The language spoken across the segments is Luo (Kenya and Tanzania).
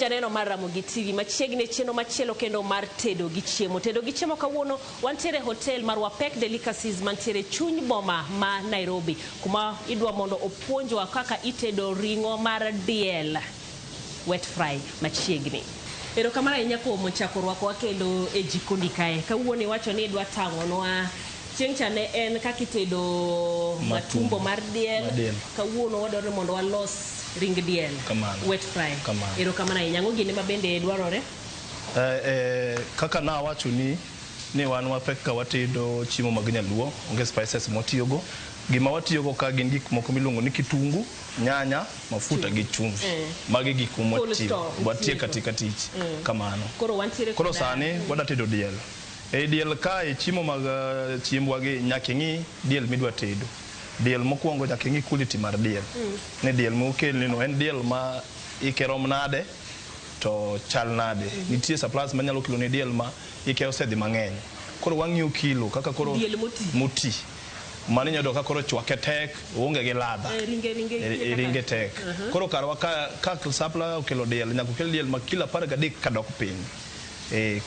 janeno mar Ramogi TV machiegni e chenro machielo kendo mar tedo gi chiemo. Tedo gi chiemo kawuono wantiere e hotel mar Wapek Delicacies mantiere chuny boma ma Nairobi kuma idwa mondo opuonjwa kaka itedo ring'o mar diel wet fry machiegni. Erokamano ahinya kuom chako rwakowa kendo e jikoni kae. Kawuono iwacho ni idwa tang'onwa chieng' cha ne en kaka itedo matumbo mar diel. Kawuono wadwaro ni mondo walos ring diel. Kamano. Wet fry. Kamano. Erokamano ahinya. Ang'o gini ma bende dwarore? Kaka nawacho ni wan Wapek ka watedo chiemo mag nyaluo, onge spices mwatiyogo. Gima watiyogo ka gin gik moko miluongo ni kitungu, nyanya, mafuta gi chumvi. Magi gik mwatiyo. Watiyo katika tich. Kamano. Koro wantiere Koro sani wadwa tedo diel. E diel kae chiemo mag chiembwa gi nyaka ing'i diel midwa tedo. Diel mokwongo nyaka ing'i quality mar diel. Ni diel mokelni no en diel ma ike rom nade to chal nade. Nitie suppliers manyalo kelo ni diel ma ike osedhi mang'eny. Koro wang'iyo kilo kaka koro diel moti. Moti. Mano inyalo yudo ka koro chwake tek, oonge gi ladha. Ringe tek. Koro karwa ka supplier okelo diel, nyaka okel diel ma kilo 13 kadok piny.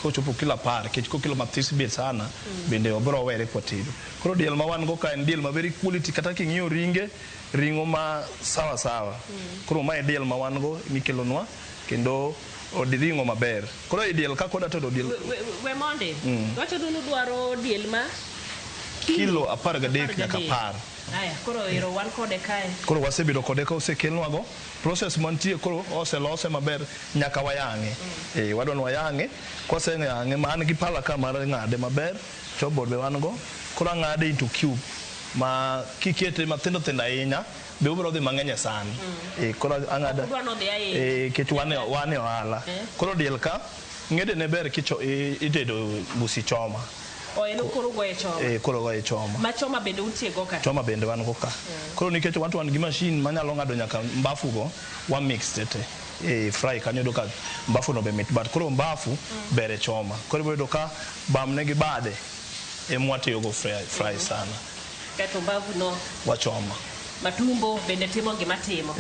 Kochopo kilo 10, kech kokilo mathis be sana, bende obiro were kwatedo. Koro diel ma wan go ka en diel ma very quality, kata king'iyo ringe, ring'o ma sawa sawa. Koro mae diel ma wan go mikelonwa, kendo ring'o maber. Koro e diel kaka wadwa tedo diel. We mondi. Wacho ni udwaro diel ma kilo 13 nyaka 10. Aya, koro ero wan kode kae. Koro wasebedo kode ka osekelnwago. Process mantie koro oselose maber nyaka wayang'e. Wadwa ni wayang'e. Kwaseyang'e, ma an gi pala ka mar ng'ade maber, chopboard be wan go. Koro ang'ade into cube ma kikete mathindo thindo ahinya be obiro dhi mang'eny e san. Koro ang'ade. Udwa nodhi ahinya. Kech wan e ohala. Koro diel ka ng'ede ne ber kicho itedo busi choma. En koro goye choma. Koro goye choma. Ma choma bende untie go ka? Choma bende wan go ka. Koro nikech wan to wan gi machine manyalo ng'ado nyaka mbafu go, wa mix tete. Fry kanyo yudo ka mbafu no be mit, but koro mbafu ber e choma. Koro ibiro yudo ka bamne gi bade ema watiyogo fry sana. Kaeto mbafu no wachoma. Matumbo bende timo gima timo.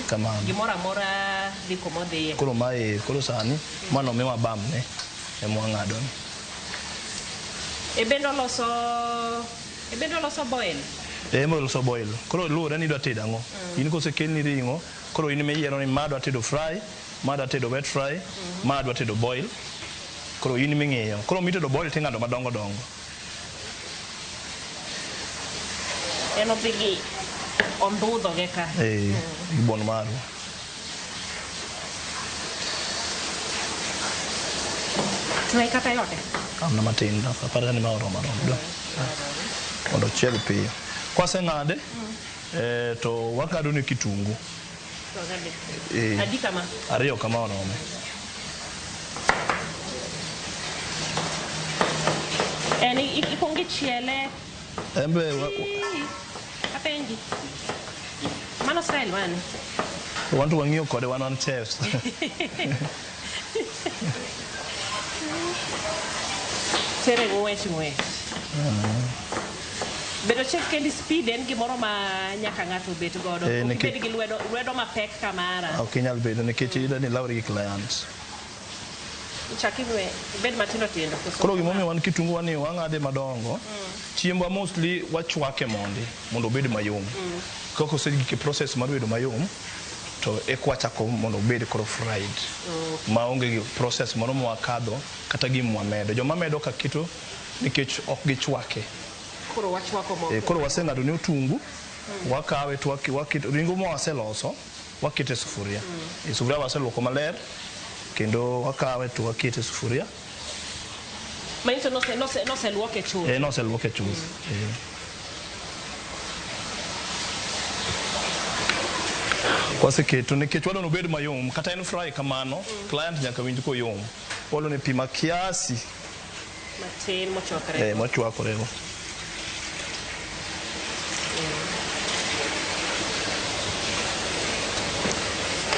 Kamano. Gimoro amora dhi kuma odhiye. Koro mae, koro sani mano miwa bamne ema wang'ado ni. E bende oloso boil. Ema oloso boil. Koro luwore ni idwa tedo ang'o. In kosekelni ring'o, koro in miyiero ni ma adwa tedo fry, ma adwa tedo wet fry, ma adwa tedo boil. Koro in ming'iyo. Koro mitedo boil ting'ado madongo dongo. En odhi gi ondhudho ge ka. Gi bon maru. Twe kata yote? Amna matin, aparo ni ma oromo aromo. Mondo ochieg piyo. Kwaseng'ade, to wakado ne kitungu. Adi kama? 2 kama orome. En ikwongo ichiele. Embe Apenji. Mano style mane? Wan to wang'iyo kode, wan chefs. Tere ng'wech ng'wech. Bedo chef kendi speed en gimoro ma nyaka ng'ato obet godo. Ok ibed gi lwedo mapek kamara. Ok inyal bedo nikech iyudo ni ilawri gi clients. Ichak iwe ibed matindo tindo. Koro gimomiyo wan kitungu wan ni wang'ade madongo. Chiembwa mostly wachwake mondi mondo obed mayom. Kaka osegik e process mar bedo mayom, to eka wachako mondo obed koro fried. Maonge gi process moro mwakadho kata gima mwamedo. Joma medo ka keto nikech ok gichwake. Koro wachwako moko. Koro waseng'ado ne otungu, wakawe to waketo ring'o ma waseloso, wakete e sufuria. E sufuria waseluoko maler, kendo wakawe to wakete e sufuria. Manyiso noseluoke chuth. Noseluoke chuth. Waseketo nikech wadwa ni obed mayom, kata en fry kamano, client nyaka winj koyom. Waolo ne pi ma kiasi. Matin mochwakore. Mochwakore go.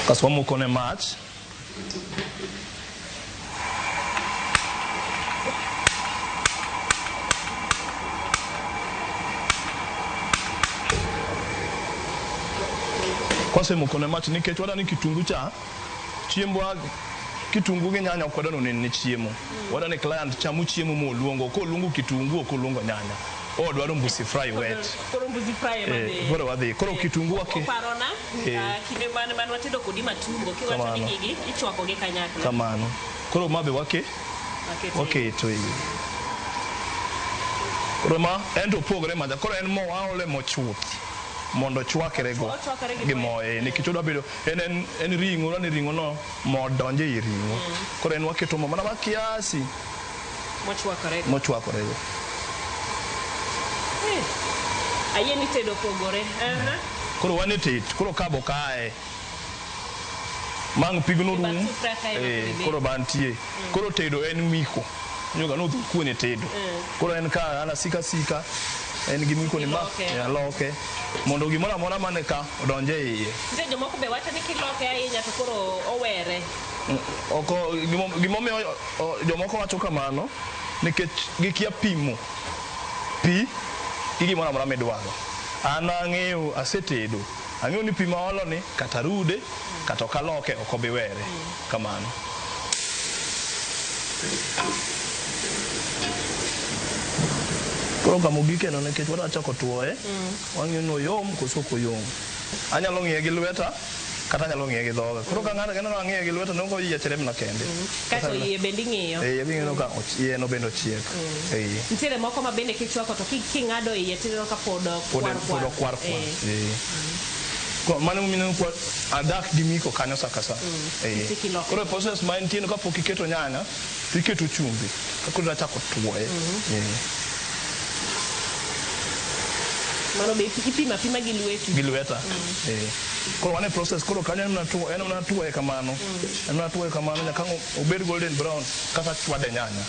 Kasto wamoko ne mach. Kwasemoko ne mach nikech wadwa ni kitungu cha Chiembwa kitungu gi nyanya ok wadwa ni onen ne chiemo. Wadwa ni client chamo chiemo moluongo. Koluongo kitungu ok oluongo nyanya. Odwaro mbusi fry wet. Koro mbuzi fry ema dhi. Koro wadhi. Koro kitungu wake. Oparona kinde mane watedo kodi matumbo kiwacho ni gigi ichwako gi kanyakla. Kamano. Koro ma be wake waketo iye. Koro ma en to opogore maja. Koro en mo waole mo chuth mondo chwakre go gi mo nikech odwa bedo en ring'o ni ring'o no mo donje ei ring'o. Koro en waketo mo mana ma kiasi mochwakore go. Mochwakore go. Ayie ni tedo opogore. Koro wan e tet, koro kabo kae. Mang' pigno rum. Koro bantie. Koro tedo en mwiko. Nyoga no dhi kuone tedo. Koro en ka ana sika sika en gi mwiko ni ma aloke mondo gimoro amora mane ka odonje iye. Nitie jomoko be wacho ni kiloke ahinya to koro owere. Oko gimomiyo jomoko wacho kamano nikech gikia pimo pi gi gimoro amora midwaro. An ang'eyo asetedo. Ang'eyo ni pi maolo ni kata rude kata ok aloke ok obi were. Kamano. Koro kama ogikeno nikech wadwa chako tuoye, wang'iyo ni oyom koso ok oyom. Anyalo ng'iye gi lweta kata anyalo ng'iye gi dhoga. Koro ka ng'ato neno ang'iye gi lweta nongo oyiechre mana kende. Kato iye bende ing'iyo. Iye be ing'iyo ka iye no bende ochiek. Nitiere moko ma bende kichwako to king'ado iye tineno ka pod kwar kwar. Pod kwar kwar. Mano mineno kwa adak gi miko kanyo sa ka sa. Koro process ma entie no kapok iketo nyanya to iketo chumbi. Koro achako tuoye. Mano be ipimo apima gi lweti. Gi lweta. Koro wan e process koro kanyo en mana tuoye kamano. En mana tuoye kamano nyaka obed golden brown kata chwade nyanya.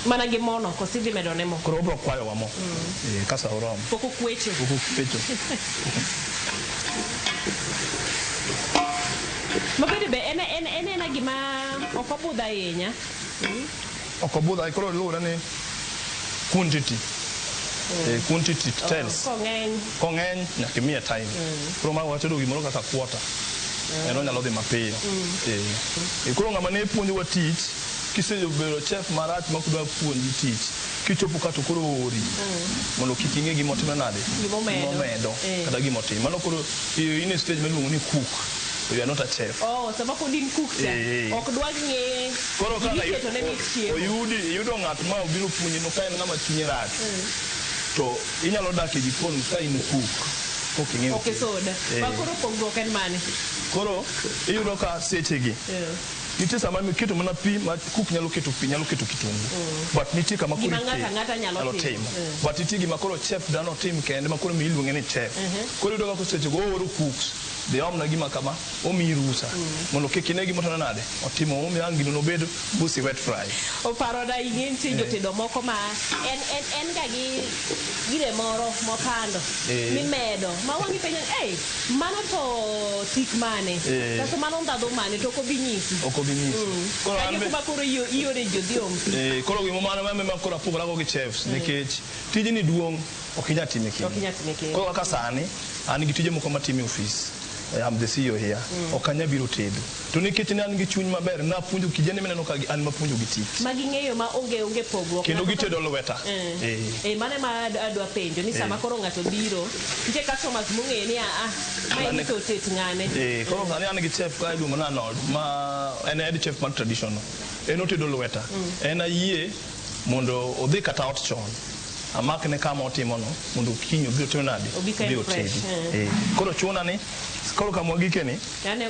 Mana gi mono koso idhi medo ne mo? Koro obro kwayo wa mo. Kasa oromo. Pok okwecho. Pok okwecho. Mabende be en ena gima ok obudho ahinya. Ok obudho koro luwore ni quantity. Quantity tells. Kong'eny. Kong'eny nyaka imiye time. Koro ma watedo gimoro kaka quarter. En onyalo dhi mapiyo. Koro ng'ama ne puonjowa tich kisebedo chef marach ma ok dwa puonji tich kichopo ka to koro oori mondo kik ing'e gima otimo nade gimomedo kata gima otimo. Mano koro in e stage miluongo ni cook. You are not a chef. Oh, sama pod in cook cha. Ok dwa ng'e. Koro kaka oyudi iyudo ng'at ma obiro puonji no ka en ng'ama chunye rach. To inyalo dak e jikon ka in cook. Ok ing'eyo. Ok soda. Ma koro pogruok en mane? Koro iyudo ka sechegi nitie sama iketo mana pi ma cook nyalo keto pi nyalo keto kitungu. But nitie kama koro ng'ato ang'ata nyalo timo. But nitie gima koro chef dhano tim kende ma koro miluonge ni chef. Koro iyudo ka sechego ooro cooks dhi omna gima kama omiyi rusa mondo kik ine gima otimo nade otimo omiyo ang' gino nobed mbusi wet fry. Oparona ing'e nitie jotedo moko ma en ga gi gire moro mopando mimedo ma wang'i penjo ni mano to tik mane kaso mano ndhadhu mane to ok obi nyisi. Ok obi nyisi. Kanyo kuma koro iore ji odhi om. Koro gima mano ma koro apogora go gi chefs nikech tijni duong' ok inyal time kendi. Ok inyal time kendi. Koro kaka sani an gi tije moko matimo e ofis. I'm the CEO here. Ok anyal biro tedo. To nikech ne an gi chuny maber, napuonjo kijende mineno ka an mapuonjo gi tich. Ma ging'eyo ma onge pogruok. Kendo gitedo lweta. Mano ema adwa penjo ni sama koro ng'ato biro, nitie customers mong'eyo ni ma en to tet ng'ane. Koro sani an gi chef ka iluongo ni Arnold, ma en head chef mar traditional. En otedo lweta. En ayie mondo odhi kata ot chon. Amakne kama otimono mondo kiny obi otim nade? Obi otedi. Koro chuna ni koro kama wagike ni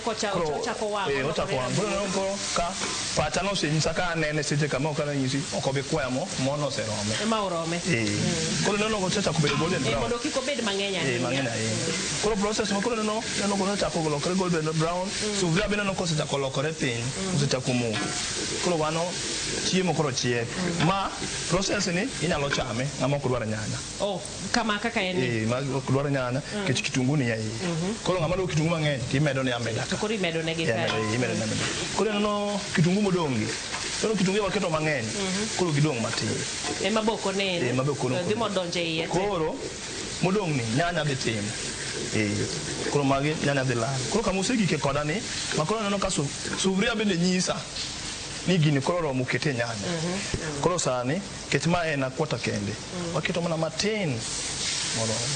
ochako wang'. Ochako wang'. Koro ka pacha nosenyisa ka anene seche kama ok anyisi ok obi kwaya mo mono oserome. Ema orome. Koro neno kochako bedo golden brown. Mondo kik obed mang'eny ahinya. Mang'eny ahinya. Koro process ma koro neno kosechako lokore golden brown, sufuria be neno kosechako lokore piny, osechako moko. Koro mano chiemo koro chiek. Ma process ni inyalo chame ng'ama ok dwar nyanya. Oh, kama kaka en ni. Ma ok dwar nyanya nikech kitungu ni e iye. Koro ng'ama dwaro kitungu mang'eny to imedo ne ameda. To koro imedo negi kae. Imedo ne ameda. Koro ineno kitungu modong' gi. Koro kitungu waketo mang'eny, koro gidong' matin. Ema be ok onen. Ema be ok onen. Dhi modonjo e iye. Koro modong' ni nyanya dhi tin. Koro magi nyanya dhi lal. Koro kama osegike koda ni, ma koro aneno ka sufuria bende nyisa ni gini koro oromo kete nyanya. Koro sani, ket ma en akwata kende. Waketo mana matin moromo.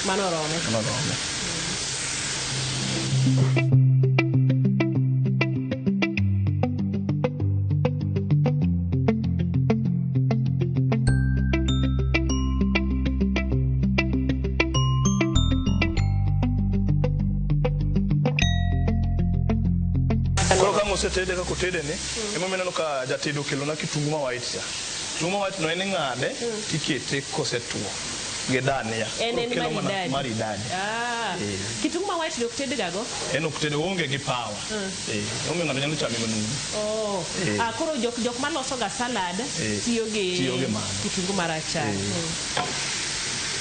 Mano orome. Mano orome. Koro ka osetede kaka otede ni, emomiyo ineno ka jatedo okelona kitungu ma white cha. Kitungu ma white no en ing'ade tikete kosetuo gi dania. En en Koro kelo mana maridadi. maridadi. Ah. Kitungu ma white ok ted gago? En ok tede oonge gi power. Emomiyo ng'ato nyalo chame manumu. Oh. Ah, koro jok maloso ga salad tiyo gi Tiyo gi mano. kitungu marachar.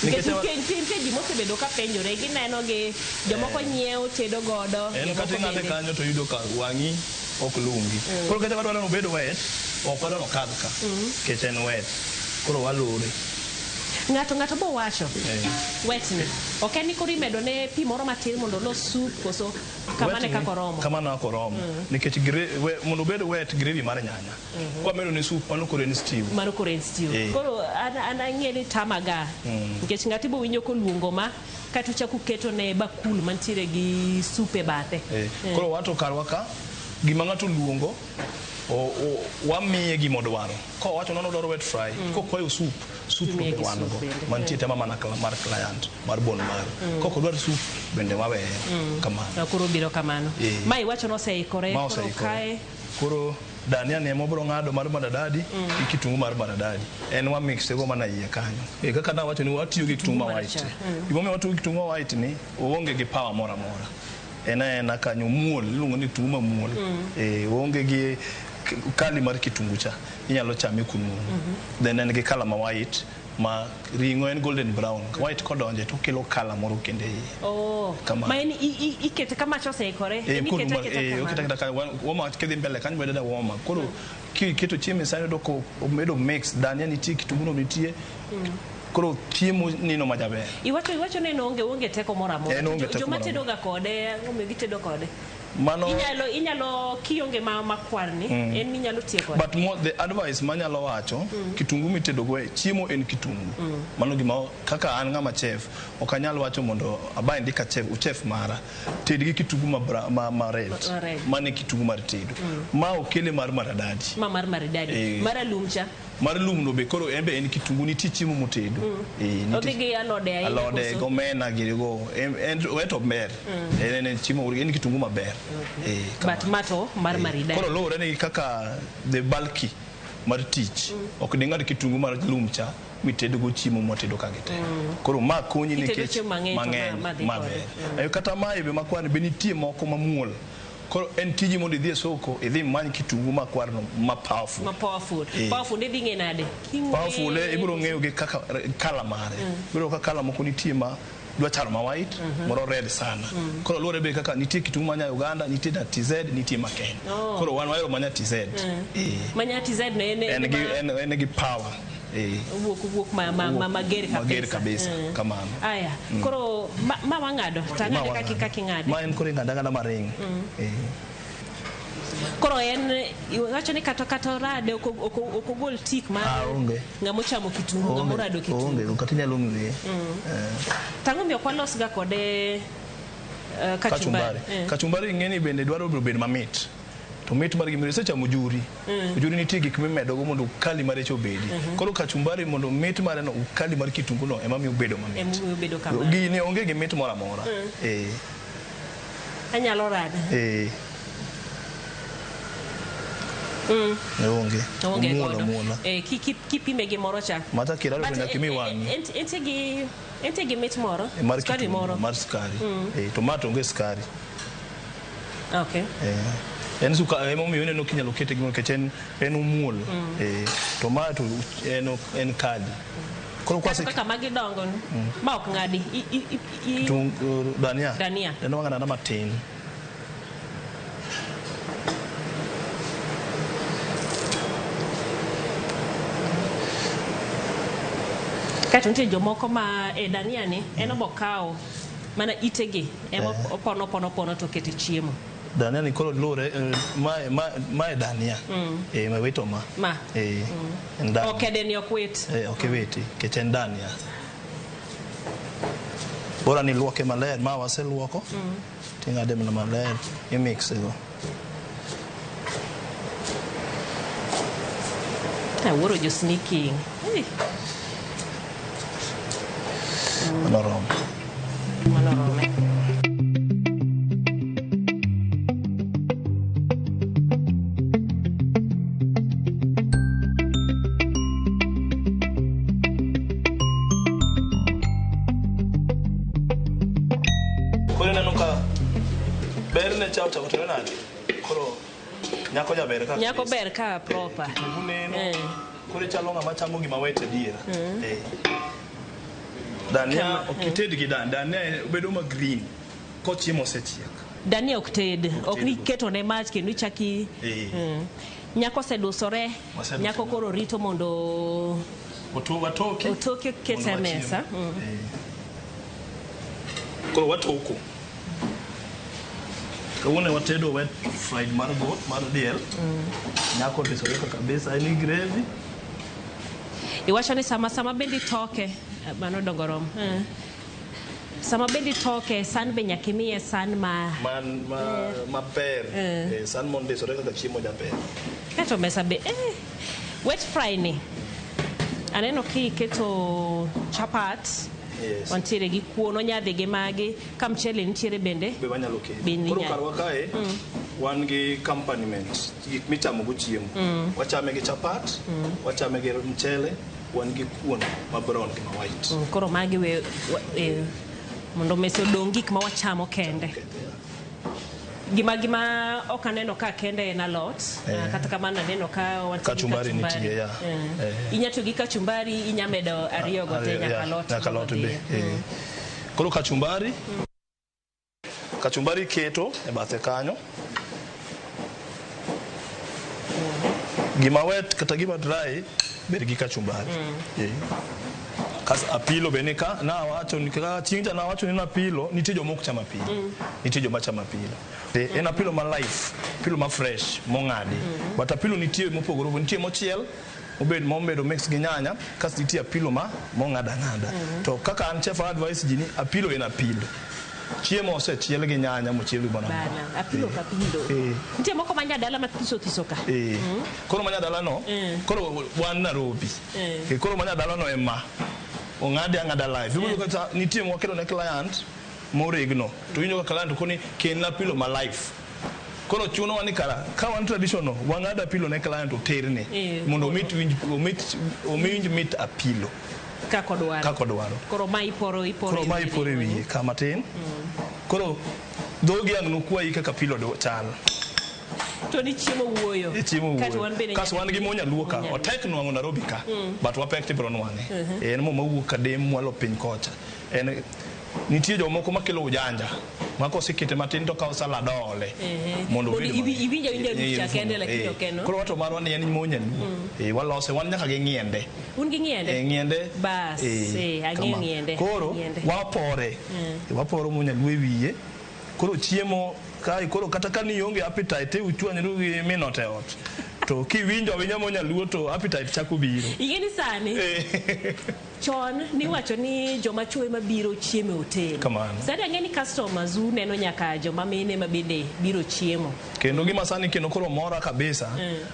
Nikech Nitie ji mosebedo ka penjore, gineno gi jomoko nyiewo tedo godo. En kata jomoko ing'ade bende- kanyo to yudo ka wang'i ok lungi. Koro kata wadwaro ni obed wet, ok wadwar okadh ka. Nikech en wet. Koro walore. Ng'ato bo wacho wetni. Ok en ni koro imedo ne pi moro matin mondo olos soup koso kamano e kaka oromo. Kamano kaka oromo. Nikech mondo obed wet gravy mar nyanya. Kwamedo ne soup mano koro en stew. Mano koro en stew. Koro an ang'e ni tamaga. Nikech ng'ato ibo winjo koluongo ma kato chako keto ne bakul mantiere gi soup e bathe. Koro wato karwa ka gima ng'ato luongo wamiye gima odwaro. Kowacho ni odwaro wet fry, kokwayo soup, soup Imiye to gi wan soup go. bende. Mantie tema mana mar client, mar bon mare. Kok odwar soup bende waweye kamano. Koro biro kamano. Ma iwacho ni oseikore, Ma koro oseikore. kae Koro dania ni ema obiro ng'ado mar maridadi gi kitungu mar maridadi. En wa mix go mana iye kanyo. Kaka nawacho ni watiyo gi kitungu ma white. Gimomiyo watiyo gi kitungu ma white ni oonge gi power moro amora. En aena kanyo muol, iluongo ni kitungu mamuol. Oonge gi kali mar kitungu cha, inyalo chame kunumu. Then en gi colour ma white, ma ring'o en golden brown. White kodonje to okelo colour moro kende iye. Oh. Kamano. Ma en ikete ka mach oseikore? En Koro ikete aketa kamano? okete aketa ka, warm up, kidhi mbele kanyo bedo warm up. Koro kiketo chiemo e san iyudo ko omedo mix, dania nitie, kitungu no nitie. Koro chiemo nino majaber. Iwacho ni en onge teko moro amora. En onge teko Joma moro amora. tedo ga kode, ang'o momiyo gitedo kode? Mano Inyalo kionge makwarni, en minyalo tiyo kode. But more, the advice manyalo wacho, kitungu mitedo go chiemo en kitungu. Mano gima kaka an ng'ama chef, ok anyal wacho mondo abind ka chef, chef mara. Ted gi kitungu ma red. Ma red. Mano e kitungu mar tedo. Ma okele mar maridadi. Ma mar maridadi. Mar alum cha. Mar lum no be koro en be en kitungu nitie chiemo motedo. Nitie Odhi gi alode ahinya alode, koso? gomena giri go. En to ber. En chiemo, en kitungu maber. But mato mar maridadi. Koro luwore ni kaka the bulky mar tich. Ok ding'ad kitungu mar lum cha mitedo go chiemo mwatedo ka gite. Koro ma konyi Kitedo nikech chiemo mang'eny to mang'eny ma dhi maber. kode. Kata mae be makwar be nitie moko mamuol. Koro en tiji mondo idhi e soko, idhi imany kitungu makwarno ma powerful. Ma powerful. Powerful idhi ng'e nade? King'e Powerful, ibiro ng'eyo gi kaka colour mare. Ibiro ka colour moko nitie ma dwa chalo ma white, moro red sana. Koro luwore be kaka nitie kitungu ma nya Uganda, nitie na TZ, nitie ma Kenya. Koro wan wahero manya TZ. Ma nya TZ no en En gi power. Wuok mager kabisa. Mager kabisa, kamano. Aya, koro ma wang'ado, to ang'ade Ma wang'ado. kaka ing'ade. Ma en koro ing'ado ang'ada maring. Koro en, iwacho ni kata orade, ok ogol tik mar Onge. ng'ama ochamo kitungu, ng'ama Onge, orado kitungu. Onge, kata inyalo ng'eye. Tang'o miyo ok walos ga kode kachumbari? Kachumbari. Kachumbari ing'e ni bende dwaro bedo mamit. To mit mar gimoro isechamo ojuri. Ojuri nitie gik mimedogo mondo ukali mare cha obedi. Koro kachumbari mondo mit mare no, ukali mar kitungu no ema miyo obedo mamit. Ema miyo obedo kamano. Gini onge gi mit moro amora. Anyalo rade. Onge. Onge Omuol, godo. omuola. Kipime gi moro cha. Mata kirado But bende nyaka imi wang'i. Entie gi mit moro. Mar Sukari kitungu, moro. Mar sukari. To ma to onge sukari. En sukari emomiyo ineno kinyalo kete gimoro nikech en omuol. To ma to en kali. Koro kwase Kaka magi dongo ni, ma ok ng'adi. Kitungu, dania. Dania. En wang'ado matin. Kaeto nitie jomoko ma e dania ni en obo kawo Mana itegi ema opono opono opono to kete chiemo. Dania ni koro luwore mae mae dania. Ma wito ma. Ma. En dania. Ok ni ok wit. Ok iwiti, nikech en dania. Bora ni luoke maler, ma waseluoko. Ting'ade mana maler, imixe go. Awuoro jo sneaking. Hey. Mano oromo. Mano orome. Koro ineno ka berne cha ochako timore nade? Koro nyako jaber ka. Nyako ber ka proper. Kitungu neno. Koro ichalo ng'ama chamo gima wet adiera. Dania ok ited gi dania, dania bedo ma green kochiemo osechiek. Dania ok ted, ok ni tedgo. keto ne mach kendo ichaki. Nyako osedusore, Osedusore. nyako koro rito mondo Watoke. otoke kete mondo e mesa. wachiem. Koro watoko. Kawuono watedo wet fried mar goat mar diel. Nyako odusore kabisa, en gi gravy. Iwacho ni sama bende itoke, mano dongo rom. Sama bende itoke, san be nyaka imiye san ma Man ma maber. San mondisore kaka chiemo jaber. Kato mesa be wet fry ni. Aneno ki iketo chapat. Yes. Wantiere gi kuon, onyadhi gi magi, ka mchele nitiere bende. Be wanyalo keto. Bende Koro inyalo. karwa kae wan gi accompaniment, gik michamo go chiemo. Wachame gi chapat, wachame gi mchele, wan gi kuon ma brown gi ma white. Koro magi we, mondo mesa odong' gik ma wachamo kende. Gima ok aneno ka kende en alot. Kata kamano aneno ka wantie gi Kachumbari nitie, ya. Inya tiyo gi kachumbari, inya medo ariyo go te nyaka alot. Nyaka alot mondo be. odhi. Koro kachumbari, kachumbari keto e bathe kanyo. Gima wet kata gima dry ber gi kachumbari. Kas apilo be nika na wacho ni kaka chieng' cha nawacho ni apilo nitie joma ok cham apilo. Nitie joma chamo apilo. En apilo ma live, apilo ma fresh mong'adi. But apilo nitie mopogore opogore, nitie mochiel obed mobedo mix gi nyanya, kasto nitie apilo ma mong'ad ang'ada. To kaka an chef advice ji ni apilo en apilo. Chiemo osechiel gi nyanya mochiel gi mana. Bana, apilo ka apilo. Nitie moko ma nyadala ma thiso thiso ka. Koro ma nyadala no, koro wan Nairobi. Koro ma nyadala no ema ong'ade ang'ada live. Iwinjo kata nitie mwakelo ne client moregno. To iwinjo ka client koni kelna apilo ma live. Koro chunowa ni kara ka wan traditional wang'ado apilo ne client oterne mondo omit winj omit omi mit apilo Kaka odwaro. kaka odwaro. Koro ma iporo iporo. Koro ma e wiye. iporo e wiye kama tin. Koro dhogi ang' nokwayi kaka apilo chal. To ni chiemo wuoyo. E chiemo Kato wuoyo. wan bende Kaso wan gi mo nyaluo ka, Nyaluo. otek nwang'o Nairobi ka, but wapek tibiro nwang'e. En mo mawuok kadem mwalo piny kocha. En nitie jomoko makelo ujanja ma kosekete matin to kawo salad oole mondo Mondo obed iwinj awinja harufu cha kende, lakini ok en, no? Koro wato marwa ni en mo nyaluo. Walose wan nyaka gi ng'iende. Un gi ng'iende? Ng'iende. Bas, ang'eyo kama. ng'iende. Koro Ng'iende. wapore. Waporo mo nyaluo e wiye. Koro chiemo kae koro kata ka nionge appetite uchwanyru gi minot e ot. To kiwinjo awinja mo nyaluo to appetite chako biro. Ing'e ni sani chon niwacho ni joma chuo ema biro chiemo e hotel. Kamano. Sani ang'e ni customers u neno nyaka joma mine ma bende biro chiemo. Kendo gima sani kendo koro mora kabisa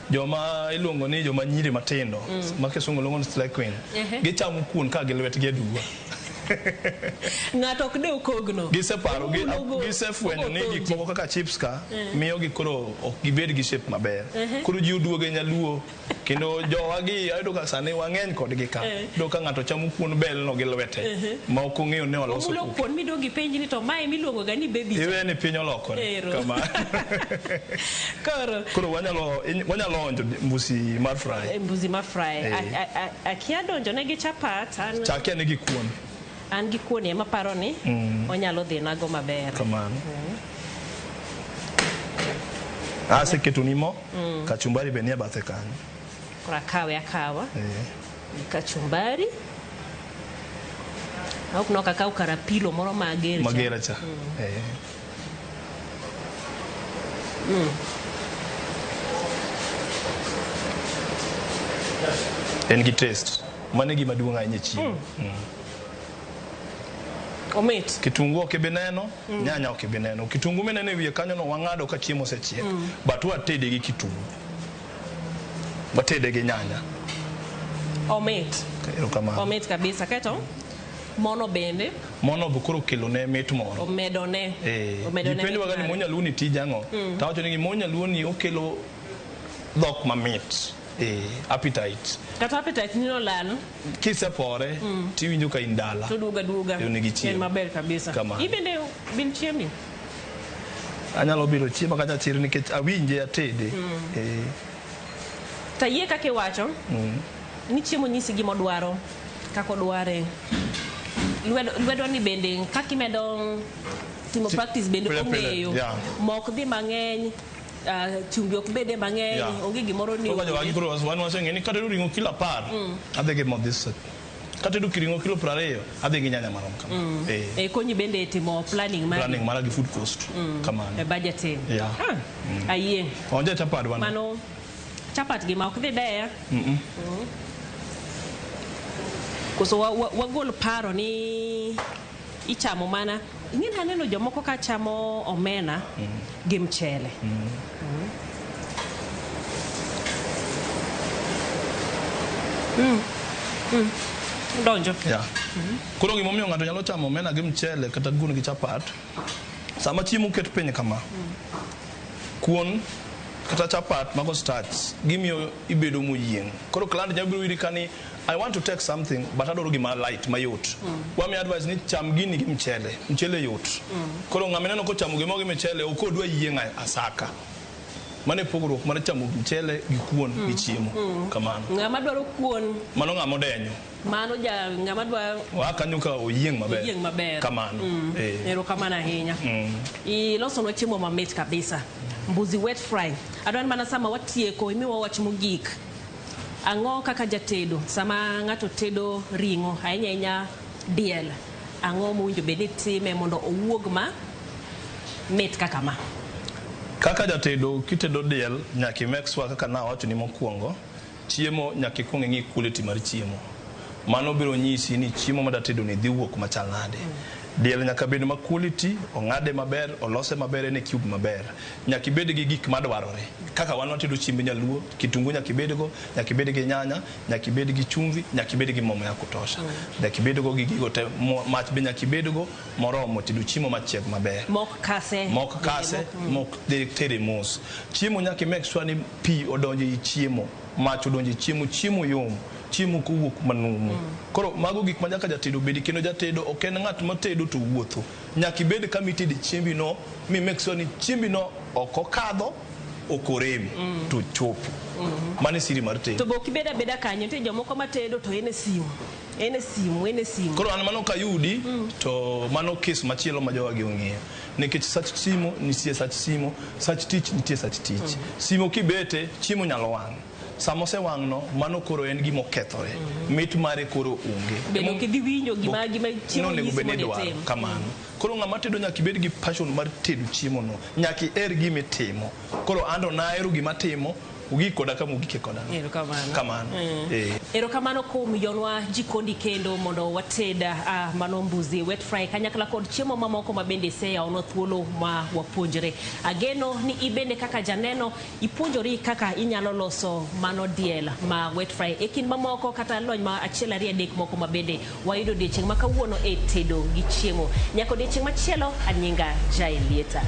joma iluongo ni joma nyiri matindo ma kisungu luongo ni slay queen gichamo kuon ka gi lwetgi aduwa. Ng'ato ok dew kogno. Giseparo Omulo gisefwenyo ni ogo gik moko kaka chips ka miyo gi koro ok gibed gi shape maber. Koro ji oduogo e nyaluo kendo jowagi ayudo ka sani wang'eny kodgi ka. Iyudo ka ng'ato chamo kuon bel no gi lwete ma ok ong'eyo ni oloso Omulo kuon. kuon miduogo ipenji ni to mae miluongo ga ni baby. Iwe ni piny olokore. Ero. Kama. Koro Koro wanyalo onjo mbusi mar fry. Mbuzi ma fry. Akia donjo ne gi chapat an Chakia ni gi kuon. An gi kuon ema paro ni onyalo dhi nago maber. Kamano. Aseketoni mo, kachumbari be nie bathe kanyo. Koro akawe akawa. Kachumbari. Ok nok akaw kara pilo moro mager cha. Magera cha. Eh. En gi taste. Mano e gima duong' ahinya e chiemo. Omit. Kitungu ok ibi neno, nyanya ok ibi neno. Kitungu mineno e wiye kanyo no wang'ado ka chiemo osechiek. But watede gi kitungu. Watede gi nyanya. Omit. Erokamano. Omit kabisa. Kaeto mono bende Mono be koro kelo ne mit moro. omedone. Eh, Omedone ji penjowaga mit ni mare. mo nyaluo ni tije ang'o? Tawacho ni mo nyaluo ni okelo dhok mamit. Eh, appetite. Kata appetite ni nolal Kisepore, tiwinjo ka in dala. to duoga duoga. Eh, onego ichiem. En maber kabisa. Kamano. In bende bin chiemni? Anyalo biro chiemo kacha chir nikech awinje atede. Eh, Tayie kaka iwacho ni chiemo nyisi gima odwaro, kaka odware. Lwedo, lwedo ni bende kaka imedo timo practice bende pile pile, ong'eyo. yeah. Mok dhi mang'eny, chumbi ok bede mang'eny, Yeah. onge gimoro ni Koro ka jowagi koro wan waseng'e ni katedo ring'o kilo 10, adhi gi mo this. Katedo ring'o kilo 20, adhi gi nyanya marom kama. Eh, E, konyi bende e timo planning mari. planning mara gi food cost. Kamano. E budgeting. Yeah. Ah, ayie. Onje chapat wan. Mano chapat gima ok dhi deya. Koso wagol paro ni ichamo mana ing'e ni aneno jomoko ka chamo omena gi mchele. Donjo. Yeah. Koro gimomiyo ng'ato nyalo chamo omena gi mchele kata kuon gi chapat, sama chiemo oket piny kama, kuon kata chapat mago starch gimiyo ibedo moyieng'. Koro client nyalo biro iri ka ni I want to take something but adwaro gima light mayot. Wamiyo advice ni cham gini gi mchele, mchele yot. Koro ng'ama ineno kochamo gimoro gi mchele ok odwa yieng' asaka. Mano e pogruok mar chamo mchele gi kuon gi chiemo. Kamano. Ng'ama dwaro kuon Mano ng'ama odenyo. mano ja ng'ama dwa Waa kanyo ka oyieng' maber. oyieng' maber. Kamano. Eh. Erokamano ahinya. Ilosonwa chiemo mamit kabisa. Mbuzi wet fry. Adwa ni mana sama watieko imiwa wach mogik. Ang'o kaka jatedo sama ng'ato tedo ring'o ahinya ahinya diel, ang'o mowinjo bed ni time mondo owuog ma mit kaka ma? Kaka jatedo kitedo diel nyaka i make sure kaka nawacho ni mokwongo chiemo nyaka ikuong ing'i quality mar chiemo. Mano biro nyisi ni chiemo madatedo ni dhi wuok machal nade. Diel nyaka bed ma quality, ong'ade maber, olose maber, en e cube maber. Nyaka ibed gi gik madwarore. Kaka wan watedo chiemb nyaluo, kitungu nyaka ibedgo, nyaka ibed gi nyanya, nyaka ibed gi chumvi, nyaka ibed gi mo ya kutosha. Nyaka ibedgo gi gigo te, mach be nyaka ibedgo moromo tedo chiemo machiek maber. Mok kase. Mok kase, mok tere mos. Chiemo nyaka i make sure ni pi odonjo ei chiemo, mach odonjo e chiemo, chiemo yom, chiemo kowuok manumu. Koro mago gik ma nyaka jatedo bedi kendo jatedo ok en ng'at matedo to wuotho. Nyaka ibed kama itede chiembi no mi make sure ni chiembi no ok okadho, ok orem, to chopo. Mano e siri mar tedo. To be ok ibed abeda kanyo, nitie jomoko matedo to en e simu. En e simu, en e simu. Koro an mano kayudi to mano kes machielo ma jowagi ong'eyo. Nikech sach simo nitie sach simo, sach tich nitie sach tich. Simo kibete, chiemo nyalo wang'. Sama osewang' no, mano koro en gima okethore. Mit mare koro onge. Bende ok idhi winjo gima chiemo Nonego nyisi bed ni mondo idwaro itim. kamano. Koro ng'ama tedo nyaka ibed gi passion mar tedo chiemo no. Nyaka iher gima itimo. Koro an to nahero gima atimo, ogik koda kama ogike koda. Erokamano. Kamano. Eh. Erokamano kuom yonwa jikondi kendo mondo wated mano mbuzi wet fry kanyakla kod chiemo mamoko ma bende iseyawonwa thuolo ma wapuonjre. Ageno ni ibende kaka janeno ipuonjori kaka inyalo loso mano diel ma wet fry e kind mamoko kata lony ma achiel ariyo adek moko ma bende wayudo odiechieng' ma kawuono e tedo gi chiemo. Nyaka odiechieng' machielo, anyinga Jaelieta.